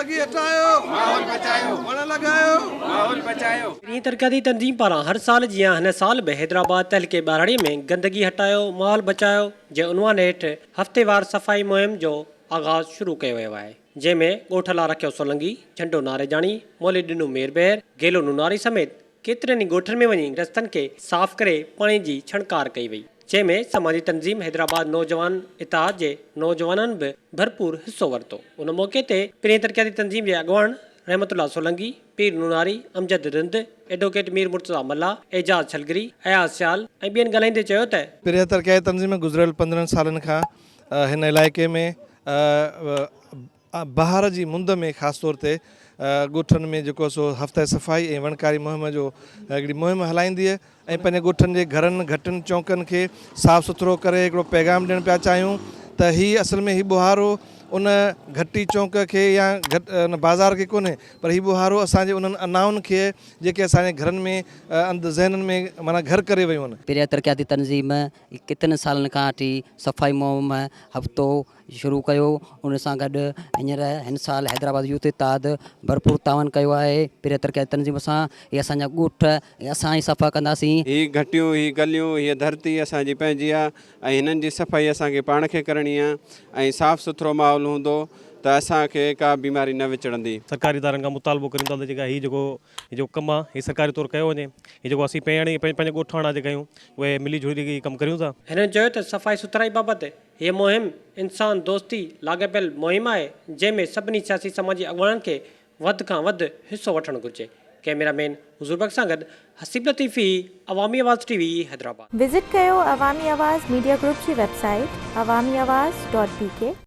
گندگي هٽايو، ماحول بچايو، وڻ لڳايو، ماحول بچايو. پرين ترقياتي تنظيم پاران هر سال جيان هن سال به حيدرآباد تعلقي ٻهراڙي ۾ گندگي هٽايو ماحول بچايو جي عنوان هيٺ هفتيوار صفائي مهم جو آغاز شروع ڪيو ويو آهي جنهن ۾ ڳوٺ لا رکيو سولنگي، جهنڊو ناريجاڻي، مولي ڏنو ميربحر، گيلو نوناري سميت ڪيترن ئي ڳوٺن ۾ وڃي رستن کي صاف ڪري پاڻي جي ڇڻڪار ڪئي وئي. جنهن ۾ سماجي تنظيم حيدرآباد نوجوان اتحاد جي نوجوانن به ڀرپور حصو ورتو. ان موقعي تي پرين ترقياتي تنظيم جي اڳواڻ رحمت الله سولنگي، پير نوناري، امجد رند، ايڊووڪيٽ مير مرتضيٰ ملاح، اعجاز ڇلگري، اياز سيال ۽ ٻين ڳالهائيندي چيو ته، پرين ترقياتي تنظيم گذريل 15 سالن کان هن علائقي ۾ بهار جي مند ۾ خاص طور تي ڳوٺن ۾ جيڪو سو هفته صفائي ۽ وڻڪاري مهم جو هڪڙي مهم هلائيندي ۽ پنهنجي ڳوٺن جي گهرن گهٽين چونڪن کي صاف سٿرو ڪري هڪڙو پيغام ڏيڻ پيا چاهيون ته هي اصل ۾ هي ٻوهارو ان گهٽي چونڪ کي يا ان بازار کي ڪونهي پر هي ٻوهارو اسان جي انهن انائن کي جيڪي اسان جي گهرن ۾ اند ذهنن ۾ معنيٰ گهر ڪري ويون آهن. پريا ترقياتي تنظيم ڪيترن سالن کان وٺي صفائي مهم هفتو شروع ڪيو ان سان گڏ هينئر هن سال حيدرآباد يوٿ اتحاد ڀرپور تعاون ڪيو آهي پريا ترقياتي تنظيم سان هي اسان جا ڳوٺ اسان ئي صفا ڪنداسين. هي گهٽيون، هي گليون، هيء ڌرتي اسان جي پنهنجي آ ۽ هنن جي صفائي اسان کي پاڻ کي ڪرڻي آ ۽ صاف سٿرو ماحول هوندو ته اسان کي ڪا بيماري نه وچڙندي. سرڪاري ادارن کان مطالبو ڪريون ٿا ته جيڪا هي جيڪو هي جيڪو ڪم آ هي سرڪاري طور ڪيو وڃي هي جيڪو اسين پهڻ پنهنجي ڳوٺاڻا جيڪا آهيون اهي ملي جهلي ڪري ڪم ڪريون ٿا. هنن چيو ته صفائي سٿرائي بابت هيء مهم انسان دوستي لاڳاپيل مهم آهي، جنهن ۾ سڀني سياسي سماجي اڳواڻن کي وڌ کان وڌ حصو وٺڻ گهرجي. ڪئميرا مين حضور بخش سان گڏ Haseeb Latifi, Awami Awaz T V, Hyderabad. Visit ڪيو عوامي آواز ميڊيا گروپ جي website Awami Awaz dot B K.